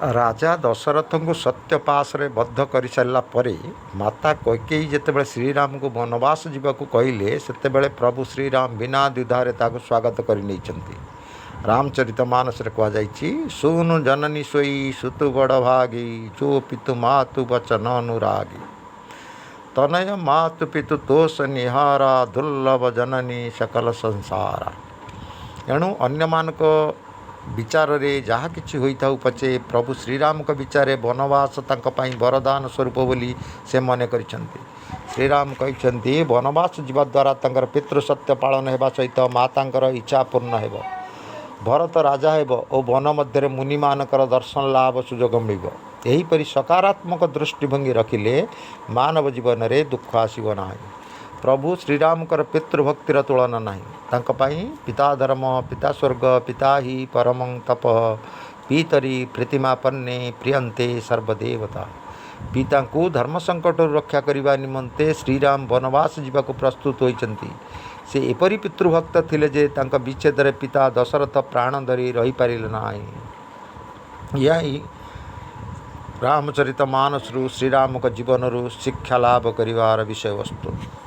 ରାଜା ଦଶରଥଙ୍କୁ ସତ୍ୟପାଶରେ ବଦ୍ଧ କରିସାରିଲା ପରେ ମାତା କୈକେୟୀ ଯେତେବେଳେ ଶ୍ରୀରାମଙ୍କୁ ବନବାସ ଯିବାକୁ କହିଲେ, ସେତେବେଳେ ପ୍ରଭୁ ଶ୍ରୀରାମ ବିନା ଦ୍ୱିଧାରେ ତାହାକୁ ସ୍ୱାଗତ କରିନେଇଛନ୍ତି। ରାମଚରିତ ମାନସରେ କୁହାଯାଇଛି, "ସୁନୁ ଜନନୀ ସୋଇ ସୁତୁ ବଡ଼ ଭାଗୀ, ଯୋ ପିତୁ ମାତୁ ବଚନ ଅନୁରାଗୀ। ତନୟ ମାତୁ ପିତୁ ତୋଷ ନିହାରା, ଦୁର୍ଲଭ ଜନନୀ ସକଲ ସଂସାରା।" ଏଣୁ ଅନ୍ୟମାନଙ୍କ ବିଚାରରେ ଯାହା କିଛି ହୋଇଥାଉ ପଛେ, ପ୍ରଭୁ ଶ୍ରୀରାମଙ୍କ ବିଚାରରେ ବନବାସ ତାଙ୍କ ପାଇଁ ବରଦାନ ସ୍ୱରୂପ ବୋଲି ସେ ମନେ କରିଛନ୍ତି। ଶ୍ରୀରାମ କହିଛନ୍ତି, ବନବାସ ଯିବା ଦ୍ୱାରା ତାଙ୍କର ପିତୃସତ୍ୟ ପାଳନ ହେବା ସହିତ ମାତାଙ୍କର ଇଚ୍ଛା ପୂର୍ଣ୍ଣ ହେବ, ଭରତ ରାଜା ହେବ ଓ ବନ ମଧ୍ୟରେ ମୁନିମାନଙ୍କର ଦର୍ଶନ ଲାଭ ସୁଯୋଗ ମିଳିବ। ଏହିପରି ସକାରାତ୍ମକ ଦୃଷ୍ଟିଭଙ୍ଗୀ ରଖିଲେ ମାନବ ଜୀବନରେ ଦୁଃଖ ଆସିବ ନାହିଁ। ପ୍ରଭୁ ଶ୍ରୀରାମଙ୍କର ପିତୃଭକ୍ତିର ତୁଳନା ନାହିଁ। ତାଙ୍କ ପାଇଁ ପିତା ଧର୍ମ, ପିତା ସ୍ୱର୍ଗ, ପିତା ହି ପରମଂ ତପଃ, ପିତରି ପ୍ରୀତିମାପନ୍ନେ ପ୍ରିୟନ୍ତେ ସର୍ବଦେବତା। ପିତାଙ୍କୁ ଧର୍ମ ସଙ୍କଟରୁ ରକ୍ଷା କରିବା ନିମନ୍ତେ ଶ୍ରୀରାମ ବନବାସ ଯିବାକୁ ପ୍ରସ୍ତୁତ ହୋଇଛନ୍ତି। ସେ ଏପରି ପିତୃଭକ୍ତ ଥିଲେ ଯେ ତାଙ୍କ ବିଚ୍ଛେଦରେ ପିତା ଦଶରଥ ପ୍ରାଣ ଧରି ରହିପାରିଲେ ନାହିଁ। ଏହା ହିଁ ରାମଚରିତ ମାନସରୁ ଶ୍ରୀରାମଙ୍କ ଜୀବନରୁ ଶିକ୍ଷା ଲାଭ କରିବାର ବିଷୟବସ୍ତୁ।